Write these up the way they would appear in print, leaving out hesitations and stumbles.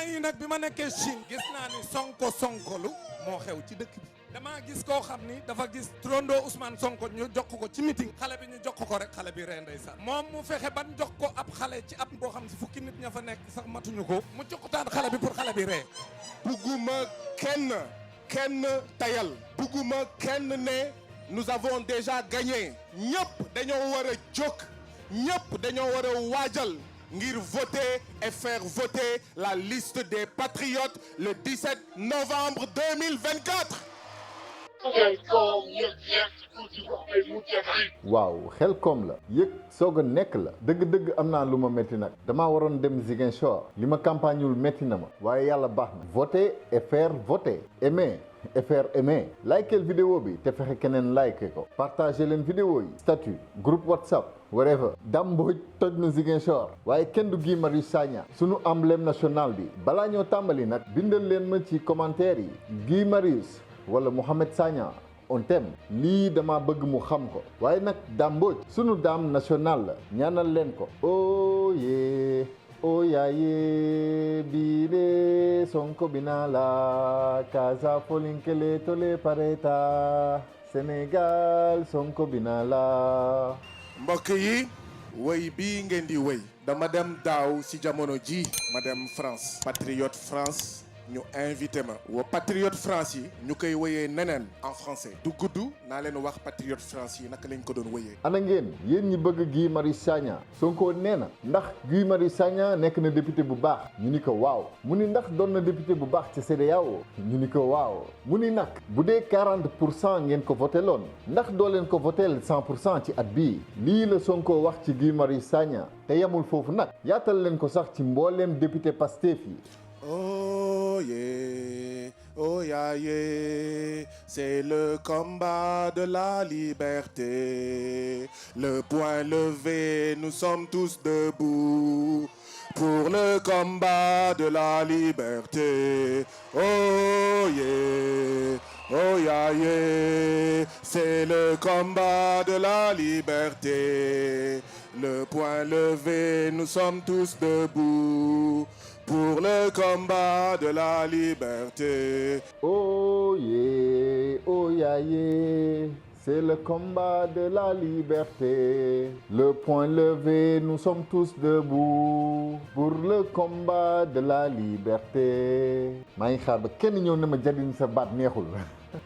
temps yi nag bi ma nekkee Chine gis naa ni sonkolu moo xew ci dëkk bi damaa gis koo xam ni dafa gis trondo Ousmane Sonko ñu jox ko ci meeting xale bi ñu jox ko rek xale bi ree ndeysaan moom mu fexe ban jox ko ab xale ci ab boo xam si fukki nit ña fa nekk sax matuñu ko mu joxutaan xale bi pour xale bi ree bugguma kenn tayal bugguma kenn ne nous avons déjà gagné ñëpp dañoo war a jóg ñëpp dañoo war a waajal ngir voter et faire voter la liste des patriotes le 17 novembre 2024. waaw Xelcom la yëg soog a nekk la dëgg-dëgg am naa lu ma métti nag damaa waroon dem Ziguinchor li ma campagneul métti na ma waaye yàlla baax na voter et faire voter aimer et faire aimer likeel vidéo bi te fexe keneen like ko partager leen vidéo yi statut groupe WhatsApp whatever Dame Mbodj toj na Ziguinchor waaye kenn du Guy Marius Sagna sunu emblème national bi balaa ñoo tàmbali nag bindal leen ma ci commentaire yi Guy Marius wala Mohamed Sagna on t'aime lii dama bëgg mu xam ko waaye nag Dame Mbodj sunu dame nationale la ñaanal leen ko oye oyaye bile Sonko binala Kaza folinkele tole pareta Sénégal Sonko binala mbokk yi woy bii ngeen di woy dama dem daaw ci jamono ji ma dem France Patriote France ñu invité ma wa Patriote France yi ñu koy woyee neneen en français du gudd naa leen wax Patriote France yi naka lañ ko doon woyee ana ngeen yéen ñi bëgg Guy Marius Sagna Sonko nee na ndax Guy Marius Sagna nekk na député bu baax ñu ni ko waaw mu ni ndax doon na député bu baax ci CEDEAO ñu ni ko waaw mu ni nag bu dee 40% ngeen ko voté loon ndax doo leen ko votel 100% ci at bii lii la Sonko wax ci Guy Marius Sagna te yemul foofu nag yaatal leen ko sax ci mbooleem député Pastef yi oh yeah, oh yeah, yeah, c'est le combat de la liberté. Le poing levé, nous sommes tous debout pour le combat de la liberté. Oh yeah, oh yeah, yeah, c'est le combat de la liberté. Le poing levé, nous sommes tous debout pour le combat de la liberté. Oh yeah, yeah, c'est le combat de la liberté. Le poing levé, nous sommes tous debout pour le combat de la liberté. maa ngi xaar ba kenn ñëw na ma jadin sa baat neexul.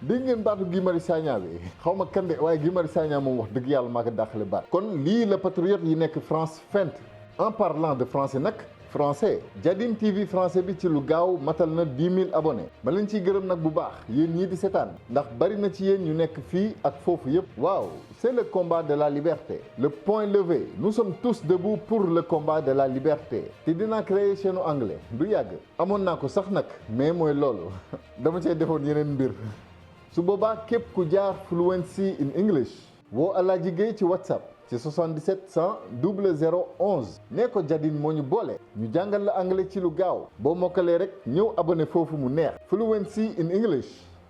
dégg ngeen baatu Guy Marius Sagna bi xaw ma kan de waaye Guy Marius Sagna moom wax dëgg yàlla maa ko dàqale baat. kon lii la patriote yi nekk France fent en parlant de français nag. français Jadine TV français bi ci lu gaaw matal na 10 000 abonnés ma leen ciy gërëm nag bu baax yéen ñii di seetaan ndax bari na ci yéen ñu nekk fii ak foofu yëpp waaw c'est le combat de la liberté le point levé nous sommes tous debout pour le combat de la liberté te dinaa créer chaîne anglais du yàgg amoon naa ko sax nag mais mooy loolu dama cay defoon yeneen mbir su boobaa képp ku jaar fluency in English woo Alaaji Gueye ci WhatsApp ci 77 100 00 11 nee ko Jadine moo ñu boole ñu jàngal la anglais ci lu gaaw boo mokkalee rek ñëw abonné foofu mu neex fluency in English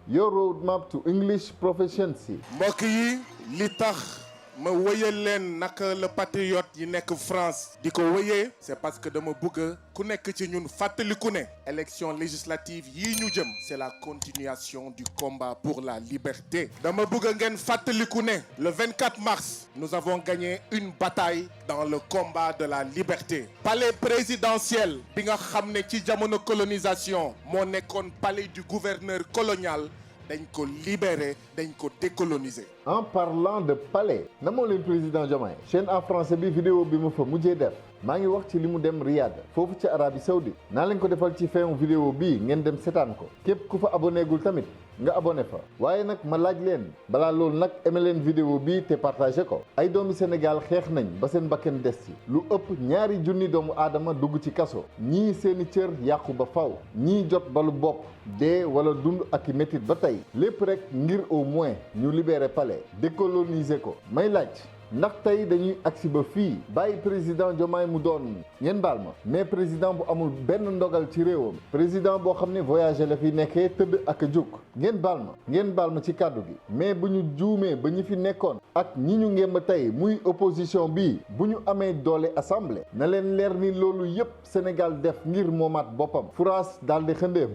your roadmap to English proficiency. mbokk yi li tax ma wëyal leen naka le patriote yi nekk France di ko wëyee c'est parce que dama bëgg ku nekk ci ñun fàttaliku ne élection législative yii ñu jëm c'est la continuation du combat pour la liberté dama bëgg ngeen fàttaliku ne le 24 mars nous avons gagné une bataille dans le combat de la liberté palais présidentiel bi nga xam ne ci jamono colonisation moo nekkoon palais du gouverneur colonial dañ ko libérer dañ ko décoloniser. en parlant de palais na moo leen président Diomaye chaîne en français bi vidéo bi ma fa mujjee def maa ngi wax ci li mu dem Riyad foofu ci Arabie Saoudite naa leen ko defal ci fin vidéo bii ngeen dem seetaan ko képp ku fa abonné gul tamit nga abonné fa waaye nag ma laaj leen balaa loolu nag aimé leen vidéo bii te partagé ko ay doomi Sénégal xeex nañ ba seen bakken des ci lu ëpp 2 junni doomu aadama dugg ci kaso ñii seeni cër yàqu ba faw ñii jot balu bopp dee wala dund ak i métit ba tey lépp rek ngir au moins ñu libérer palais décoloniser ko may laaj ndax tey dañuy agsi ba fii bàyyi président Diomaye mu doon ngeen baal ma mais président bu amul benn ndogal ci réewam président boo xam ne voyagé la fi nekkee tëdd ak a jóg ngeen baal ma ci kàddu gi mais bu ñu juumee ba ñi fi nekkoon ak ñi ñu ngemb tey muy opposition bi bu ñu amee doole assemblée na leen leer ni loolu yépp Sénégal def ngir moomaat boppam France daal di xëndeem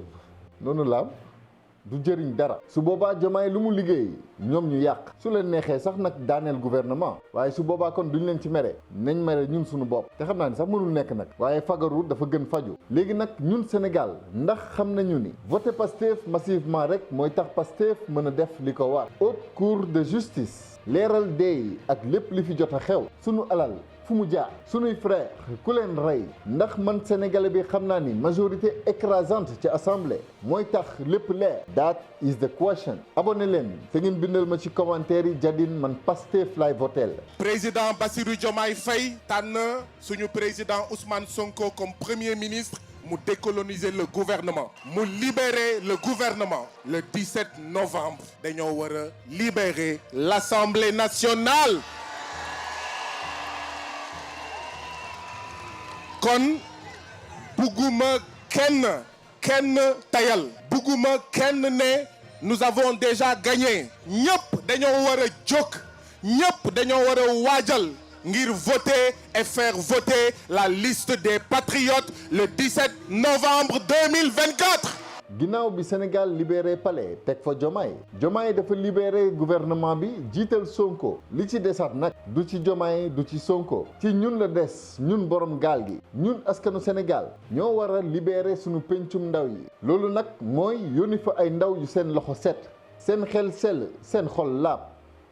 noonu laam du jëriñ dara su boobaa Diomaye lu mu liggéey ñoom ñu yàq su leen neexee sax nag daaneel gouvernement waaye su boobaa kon duñ leen ci mere nañ mere ñun suñu bopp te xam naa ni sax mënul nekk nag waaye fagaru dafa gën faju léegi nag ñun Sénégal ndax xam nañu ni voté Pastef massivement rek mooy tax Pastef mën a def li ko war haute cour de justice leeral dee ak lépp li fi jot a xew sunu alal fu mu jaar sunuy frère ku leen rey ndax man sénégalais bi xam naa ni majorité écrasante ci assemblée mooy tax lépp leer that is the question abonné leen te ngeen bindal ma ci commentaire yi Jadine man Pastef lay votel président Bassirou Diomaye Faye tànn suñu président Ousmane Sonko comme premier ministre mu décoloniser le gouvernement mu libérer le gouvernement le 17 novembre dañoo war a libérer l'Assemblée nationale. kon bugguma kenn tayal bugguma kenn ne nous avons déjà gagné ñëpp dañoo war a jóg ñëpp dañoo war a waajal ngir voter et faire voter la liste des patriotes le 17 novembre 2024. ginnaaw bi Sénégal libéré palais teg fa Diomaye dafa libéré gouvernement bi jiital Sonko li ci desaat nag du ci Diomaye du ci Sonko ci ñun la des ñun borom gaal gi ñun askanu Sénégal ñoo war a libéré sunu pencum ndaw yi loolu nag mooy yónni fa ay ndaw yu seen loxo set seen xel sell seen xol laab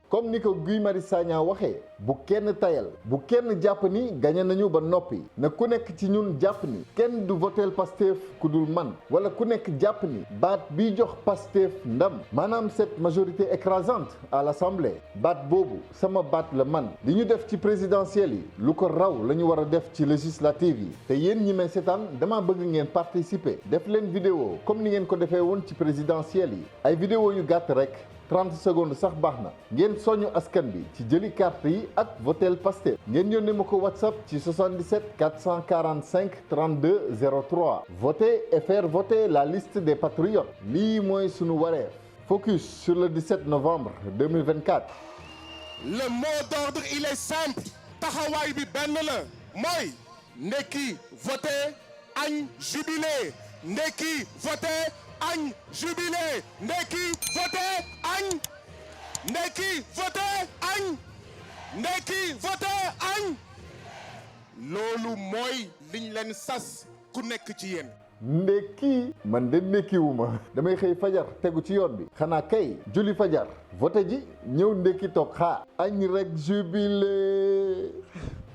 comme ni ko Guy Marius Sagna waxee bu kenn tayal bu kenn jàpp ni gañe nañu ba noppi na ku nekk ci ñun jàpp ni kenn du voteel Pastef ku dul man wala ku nekk jàpp ni baat bi jox Pastef ndam maanaam cette majorité écrasante à l'Assemblée baat boobu sama baat la man li ñu def ci présidentielle yi lu ko raw la ñu war a def ci législative yi te yéen ñi may seetaan dama bëgg ngeen participer def leen vidéo comme ni ngeen ko defee woon ci présidentielle yi ay vidéo yu gàtt rek 30 secondes sax baax na ngeen soñu askan bi ci jëli carte yi ak votel Pastef ngeen yónnee ma ko WhatsApp ci 77 445 32 03 voter et faire voter la liste des patriotes lii mooy sunu wareef focus sur le 17 novembre 2024. le mot d'ordre il est simple taxawaay bi benn la mooy ndekki voter añ jubilé ndekki voter añ jubilé ndekki voté añ ndekki voté añ ndekki voté añ loolu mooy liñ leen sas ku nekk ci yéen ndekki man de ndekkiwuma damay xëy fajar tegu ci yoon bi xanaa kay julli fajar voté ji ñëw ndekki toog xaar añ rek jubilé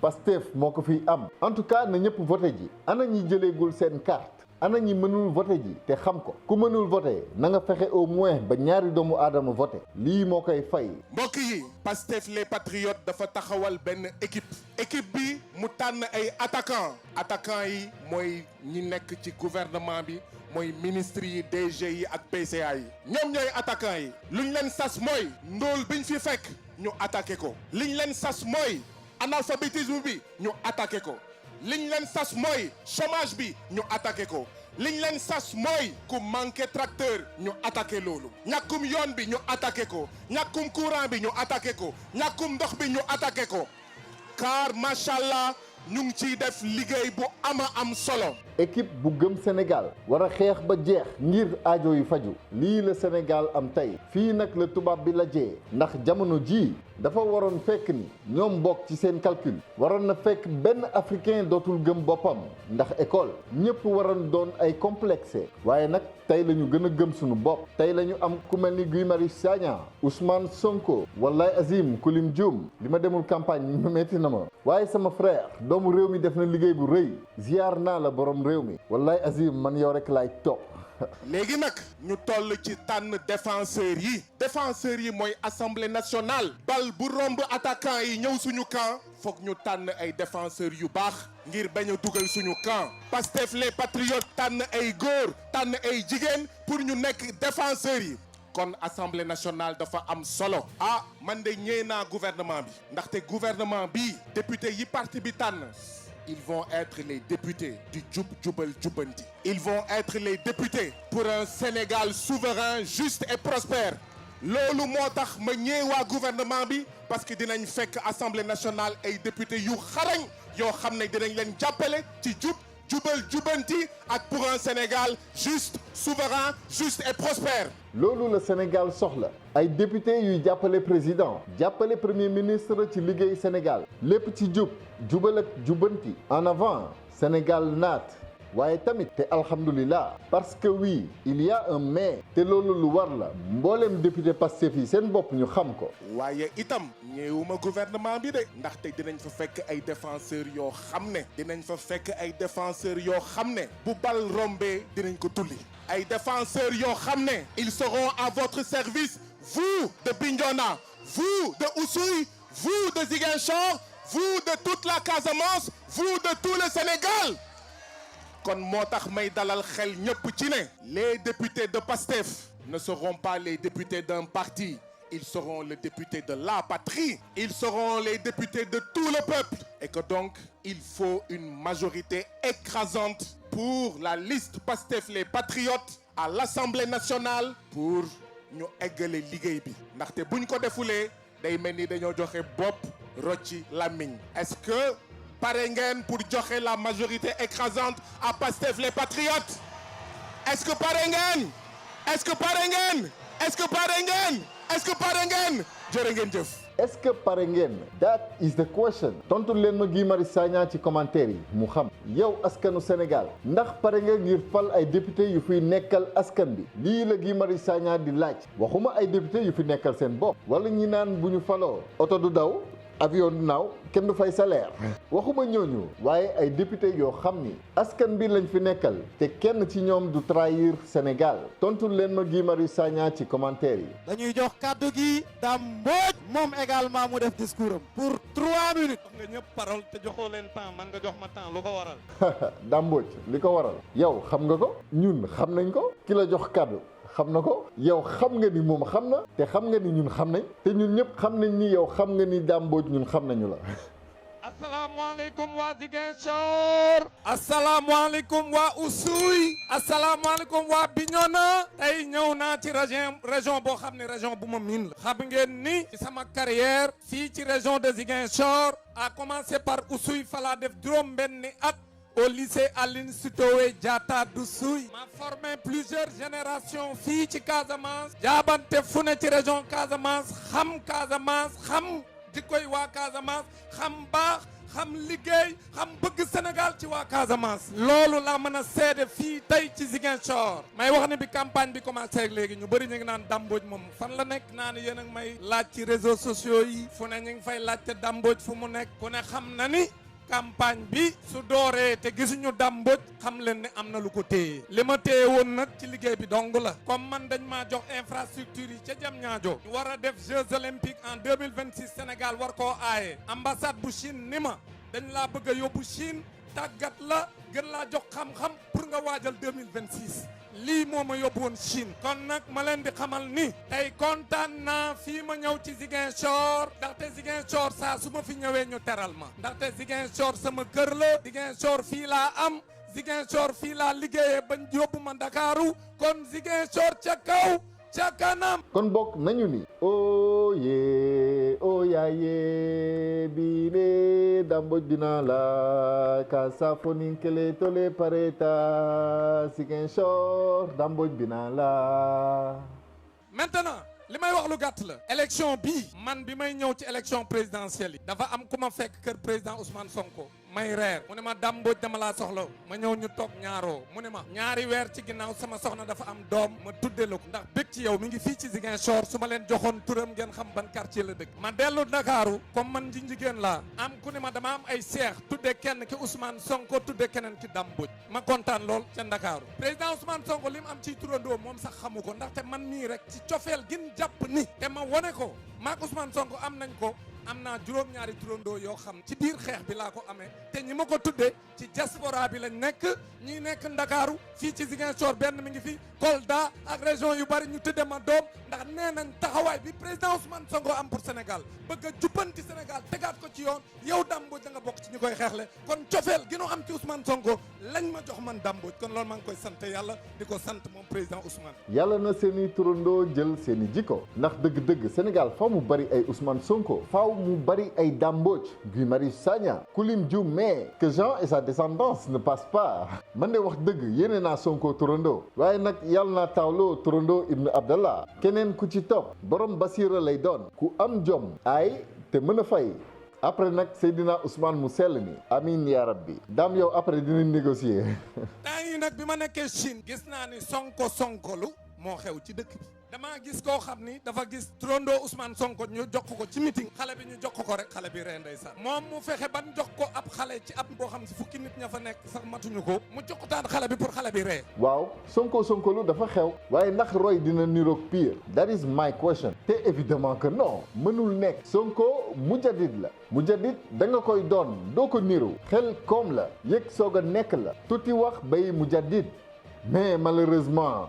Pastef moo ko fi am en tout cas na ñëpp voté ji ana ñi jëleegul seen carte ana ñi mënul voté ji te xam ko ku mënul voté na nga fexe au moins ba ñaari doomu aadama voté lii moo koy fay. mbokk yi Pastef les patriotes dafa taxawal benn équipe bi mu tànn ay attaquants yi mooy ñi nekk ci gouvernement bi mooy ministres yi DG yi ak PCA yi ñoom ñooy attaquants yi luñ leen sas mooy ndóol biñ fi fekk ñu attaqué ko liñ leen sas mooy analphabétisme bi ñu attaqué ko liñ leen sas mooy chômage bi ñu attaqué ko liñ leen sas mooy ku manqué tracteur ñu attaqué loolu ñàkkum yoon bi ñu attaqué ko ñàkkum courant bi ñu attaqué ko ñàkkum ndox bi ñu attaqué ko car macha allah ñu ngi ciy def liggéey bu ama am solo. équipe bu gëm Sénégal war a xeex ba jeex ngir aajo yu faju lii la Sénégal am tey fii nag la tubaab bi la jee ndax jamono jii dafa waroon fekk ni ñoom bokk ci seen calcul waroon na fekk benn africain dootul gëm boppam ndax école ñëpp waroon doon ay complexé waaye nag tey la ñu gën a gëm suñu bopp tey la ñu am ku mel ni Guy Marius Sagna Ousmane Sonko wallaay Azim Kulim Dioum li ma demul campagne ñu metti na ma waaye sama frère doomu réew mi def na liggéey bu rëy ziar naa la borom réew mi wallaay Azim man yow rek laay topp. léegi nag ñu toll ci tànn défenseurs yi mooy assemblée nationale bal bu romb attaquant yi ñëw suñu camp foog ñu tànn ay défenseurs yu baax ngir bañ a dugal suñu camp Pastef les patriotes tànn ay góor tànn ay jigéen pour ñu nekk défenseurs yi kon assemblée nationale dafa am solo. ah man de ñëw naa gouvernement bi ndaxte gouvernement bi député yi parti bi tànn ils vont être les députés du jub jubal jubbanti. Ils vont être les députés pour un Sénégal souverain, juste et prospère. loolu moo tax ma ñëw waa gouvernement bi parce que dinañ fekk assemblée nationale ay députés yu xarañ yoo xam ne dinañ leen jàppale ci jub jubal jubbanti ak pour un Sénégal juste souverain juste et prospère. loolu la Sénégal soxla ay député yuy jàppale président jàppale premier ministre ci liggéey Sénégal lépp ci jubal ak jubbanti en avant Sénégal naat waaye tamit te alhamdulilah parce que oui il y a un mais te loolu lu war la mboolem député Pastef yi seen bopp ñu xam ko. waaye itam ñëwuma gouvernement bi de ndaxte dinañ fa fekk ay défenseurs yoo xam ne dinañ fa fekk ay défenseurs yoo xam ne bu bal rombee dinañ ko tulli ay défenseurs yoo xam ne ils seront à votre service vous de Bignona vous de Oussouye vous de Ziguinchor vous de toute la Casamance vous de tout le Sénégal. kon moo tax may dalal xel ñëpp ci ne les députés de PASTEF ne seront pas les députés d'un parti ils seront les députés de la patrie ils seront les députés de tout le peuple et que donc il faut une majorité écrasante pour la liste PASTEF les patriotes à l'Assemblée nationale pour ñu eggale liggéey bi ndaxte buñ ko defulee day mel ni dañoo joxe bopp rocci làmmiñ est-ce que pare ngeen pour joxe la majorité écrasante à Pastef les patriotes est-ce que pare ngeen est-ce que pare ngeen est-ce que pare ngeen est-ce que pare ngeen jërë ngeen jëf. est-ce que pare ngeen that is the question tontu leen ma Guy Marius Sagna ci commentaire yi mu xam yow askanu Sénégal ndax pare nga ngir fal ay député yu fiy nekkal askan bi lii la Guy Marius Sagna di laaj waxuma ay député yu fi nekkal seen bopp wala ñi naan bu ñu faloo oto du daw avion du naaw kenn du fay salaire waxuma ñooñu waaye ay député yoo xam ni askan bi lañ fi nekkal te kenn ci ñoom du trahir Sénégal tontu leen ma Guy Marius Sagna ci commentaire yi. dañuy jox kàddu gi Dame Mbodj moom également mu def discours am pour 3 minutes. wax nga ñëpp parole te joxoo leen temps man nga jox ma temps lu ko waral. Dame Mbodj li ko waral yow xam nga ko ñun xam nañ ko ki la jox kàddu xam na ko yow xam nga ni moom xam na te xam nga ni ñun xam nañ te ñun ñëpp xam nañ ni yow xam nga ni Dame Mbodj ñun xam nañu la. asalaamaaleykum waa Ziguinchor. asalaamaaleykum waa Oussouye. asalaamaaleykum waa Bignona. tey ñëw naa ci région boo xam ne région bu ma miin la. xam ngeen ni ci sama carrière fii ci région de Ziguinchor a commencé par Oussouye fa laa def juróom-benni at. au lycée Aline Sitoé Diatta d'Oussouye ma formé plusieurs générations fii ci Casamance jaabante fu ne ci région Casamance xam jikkoy waa Casamance xam baax xam liggéey xam bëgg Sénégal ci waa Casamance loolu laa mën a seede fii tey ci Ziguinchor may wax ne bi campagne bi commencé ak léegi ñu bëri ñu ngi naan Dame Mbodj moom fan la nekk naa ne yéen a ngi may laaj ci réseaux sociaux yi fu ne ñu ngi fay laajte Dame Mbodj fu mu nekk ku ne xam na ni campagne bi su dooree te gisuñu Dame Mbodj xam leen ne am na lu ko téye li ma téye woon nag ci liggéey bi dong la comme man dañ maa jox infrastructure yi ca Diamniadio ñu war a def Jeux olympiques en 2026 Sénégal war koo aaye ambassade bu Chine ni ma dañ laa bëgg a yóbbu Chine tàggat la gën laa jox xam-xam pour nga waajal 2026 lii moo ma yóbbu woon Chine kon nag ma leen di xamal ni tey kontaan naa fii ma ñëw ci Ziguinchor ndaxte Ziguinchor saa su ma fi ñëwee ñu teral ma ndaxte Ziguinchor sama kër la Ziguinchor fii laa am Ziguinchor fii laa liggéeyee bañ yóbbu ma Ndakaaru kon Ziguinchor ca kaw ca kanam. kon bokk nañu ni oye oyaye bile Dame Mbodj dina la kasa foninkele tole pareta Ziguinchor Dame Mbodj dina la. Maintenant li may wax lu gàtt la élection bii man bi may ñëw ci élection présidentielle yi dafa am ku ma fekk kër président Ousmane Sonko may reer mu ne ma Dame Mbodj dama laa soxla ma ñëw ñu toog ñaaroo mu ne ma ñaari weer ci ginnaaw sama soxna dafa am doom ma tudde la ko ndax bëgg ci yow mi ngi fii ci Ziguinchor su ma leen joxoon turam ngeen xam ban quartier la dëkk ma dellu Ndakaaru comme man jigéen laa am ku ne ma dama am ay seex tudde kenn ki Ousmane Sonko tudde keneen ki Dame Mbodj ma kontaan lool ca Ndakaaru président Ousmane Sonko li mu am ciy turandoo moom sax xamu ko ndaxte man mii rek ci cofeel gin jàpp ni te ma wone ko maak Ousmane Sonko am nañ ko am naa juróom-ñaari turandoo yoo xam ci biir xeex bi laa ko amee te ñi ma ko tuddee ci diaspora bi lañ nekk ñi nekk Ndakaaru fii ci Ziguinchor benn mi ngi fi Kolda ak région yu bari ñu tudde ma doom ndax nee nañ taxawaay bi président Ousmane Sonko am pour Sénégal bëgg a jubbanti Sénégal tegaat ko ci yoon yow Dame Mbodj da nga bokk ci ñi koy xeexle kon cofeel gi nu am ci Ousmane Sonko lañ ma jox man Dame Mbodj kon loolu maa ngi koy sant yàlla di ko sant moom président Ousmane. yàlla na seeni turandoo jël seeni jikko ndax dëgg-dëgg Sénégal faaw mu bari ay Ousmane Sonko faaw mu bari ay Dame Mbodj Guy Marius Sagna Koulim Diouf mais que Jean et sa descendance ne passe pas man de wax dëgg yéene naa Sonko turandoo waaye nag yàlla naa taawloo turandoo Ibn Abdallah keneen ku ci topp borom Basira lay doon ku am jom ay te mën a fay après nag Seydina Ousmane mu sell mi amin ya rabbi Dame yow après dinañ négocier. temps yi nag bi ma nekkee Chine gis naa ni sonkolu moo xew ci dëkk bi damaa gis koo xam ni dafa gis turandoo Ousmane Sonko ñu jox ko ci meeting xale bi ñu jox ko rek xale bi ree ndeysaan moom mu fexe ban jox ko ab xale ci ab boo xam si fukki nit ña fa nekk sax matuñu ko mu joxutaan xale bi pour xale bi ree. waaw sonkolu dafa xew waaye ndax roy dina niroog pire that is my question te évidemment que non mënul nekk Sonko mujadid la mujadid da nga koy doon doo ko niru xel koom la yëg soog a nekk la tuuti wax bay mujadid mais malheureusement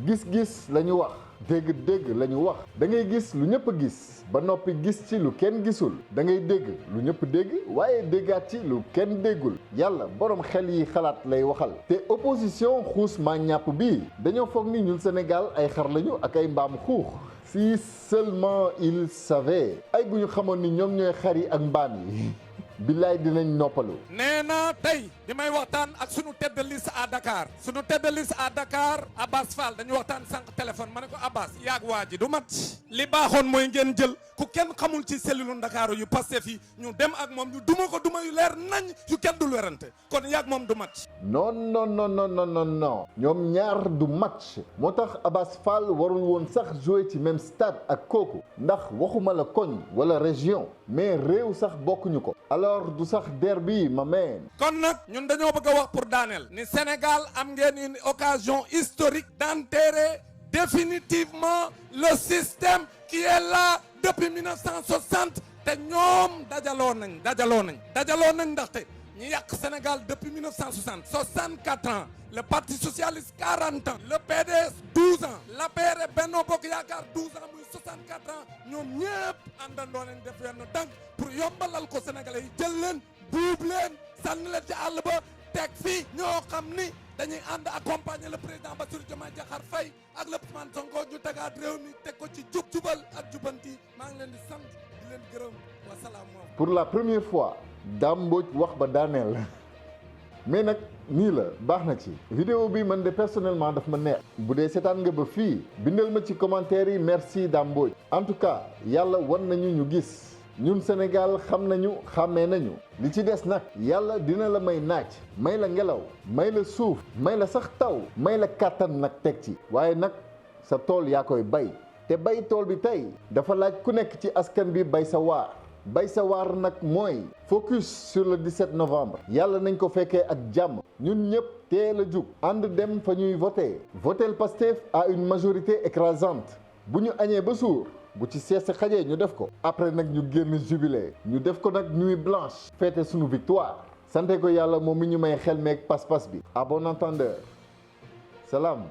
gis-gis la ñu wax dégg-dégg la ñu wax da ngay gis lu ñëpp gis ba noppi gis ci lu kenn gisul da ngay dégg lu ñëpp dégg waaye déggaat ci lu kenn déggul yàlla borom xel yi xalaat lay waxal te opposition xuus maa ñàpp bii dañoo foog ni ñun Sénégal ay xar lañu ak ay mbaam xuux si seulement il savait ay bu ñu xamoon ni ñoom ñooy xar yi ak mbaam yi billaay dinañ noppalu. nee na tey bi may waxtaan ak sunu tête de liste à Dakar sunu tête de liste à Dakar Abbas Fall dañu waxtaan sànq téléphone ma ne ko Abbas yaag waa ji du mat li baaxoon mooy ngeen jël ku kenn xamul ci cellule Ndakaaru yu Pastef yi ñu dem ak moom ñu duma ko duma yu leer nañ yu kenn dul werante kon yaag moom du mat. non ñoom ñaar du match moo tax Abbas Fall warul woon sax jouer ci même stade ak kooku ndax waxuma la koñ wala région mais réew sax bokkuñu ko alors du sax derby ma meen. kon nag ñun dañoo bëgg a wax pour daaneel ni Sénégal am ngeen une occasion historique d'enterrer définitivement le système qui est là depuis 1960 te ñoom dajaloo nañ ndaxte ñi yàq Sénégal depuis 1960 64 ans le parti socialiste 40 ans le PDS 12 ans l'APR Benno Bokk Yaakaar 12 ans muy 64 ans ñoom ñëpp àndandoo nañ def yenn tànk pour yombalal ko Sénégalais yi jël leen buub leen sànni leen ci àll ba teg fii ñoo xam ni dañuy ànd accompagner le président Bassirou Diomaye Diakhar Faye ak le Ousmane Sonko ñu tegaat réew mi teg ko ci jubal ak jubanti maa ngi leen di sant di leen gërëm wasalaam. pour la première fois Dame Mbodj wax ba daaneel mais nag nii la baax na ci vidéo bi man de personnellement daf ma neex bu dee seetaan nga ba fii bindal ma ci commentaire yi merci Dame Mbodj en tout cas yàlla wan nañu ñu gis ñun Sénégal xam nañu xàmmee nañu li ci des nag yàlla dina la may naaj may la ngelaw may la suuf may la sax taw may la kàttan nag teg ci waaye nag sa tool yaa koy bay te bay tool bi tey dafa laaj ku nekk ci askan bi bay sa waar nag mooy focus sur le 17 novembre yàlla nañ ko fekkee ak jàmm ñun ñëpp teel a jug ànd dem fa ñuy voter Pastef à une majorité écrasante bu ñu añee ba suur bu ci sees xajee ñu def ko après nag ñu génn jubilé ñu def ko nag nuit blanche fêter sunu victoire sante ko yàlla moom mi ñu may xel meeg pas-pas bi à bon entendeur salaam